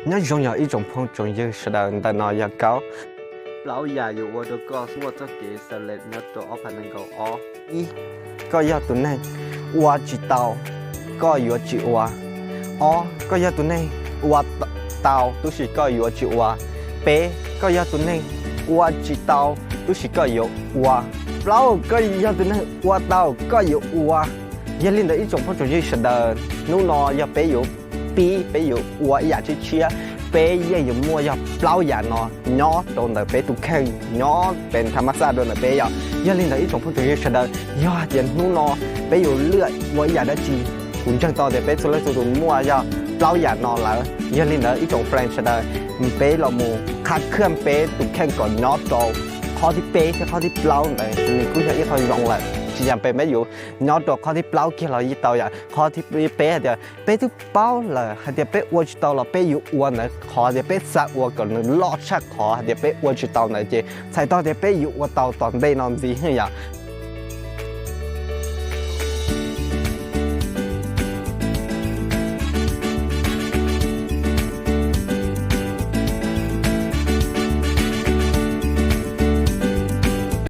Nyob zoo yog ib tsoom phooj tsoom ywg sawv daws, ntawm no yog Kaub. Plaub yam yuav ua rau koj muaj txoj kev xav lem nyob rau ob phav nees nkaum ob. Ib, koj yog tus neeg ua tsis tau, koj yuav tsis ua. Ob, koj yog tus neeg ua tau tab sis koj yuav tsis ua. Peb, koj yog tus neeg ua tsis tau tab sis koj yuav ua. Plaub, koj yog tus neeg ua tau koj yuav ua. Yog li ntawd ib tsoom phooj tsoom ywg sawv daws, hnub no yog peb yuav pib, peb yuav ua ib yam tshiab tshiab, peb yeej yuav muaj yog plaub yam no nyob rau ntawm peb tus kheej, nyob pem tha ma xaj rau ntawm peb yom. Yog li ntawd ib tsoom phooj tsoom ywg sawv daws, yog hais tias hnub no peb yuav lwaj ua ib yam dab tsi, kuv ntseeg tau tias peb txhua leej txhua tus muaj yog plaub yam no lawm. Yog li ntawd ib tsoom friend sawv daws, peb los mus qha khaj peb tus kheej kom nyob rau qhov thib peb thiab qhov thib plaub ntawd, nws kuj yog ib qho zoo lawm. Tsis yog peb, peb yuav nyob rau qhov thib plaub kiag los yeej tau yom. Qhov thib peb hais tias peb twb paub lawm hais tias peb ua tsis tau los peb yuav ua ntawd, qhov tias peb xav ua kom nws loj tshaj qhov hais tias peb ua tsis tau ntawd ces txhais tau tias peb yuav ua tau tom ntej no ntxiv yom.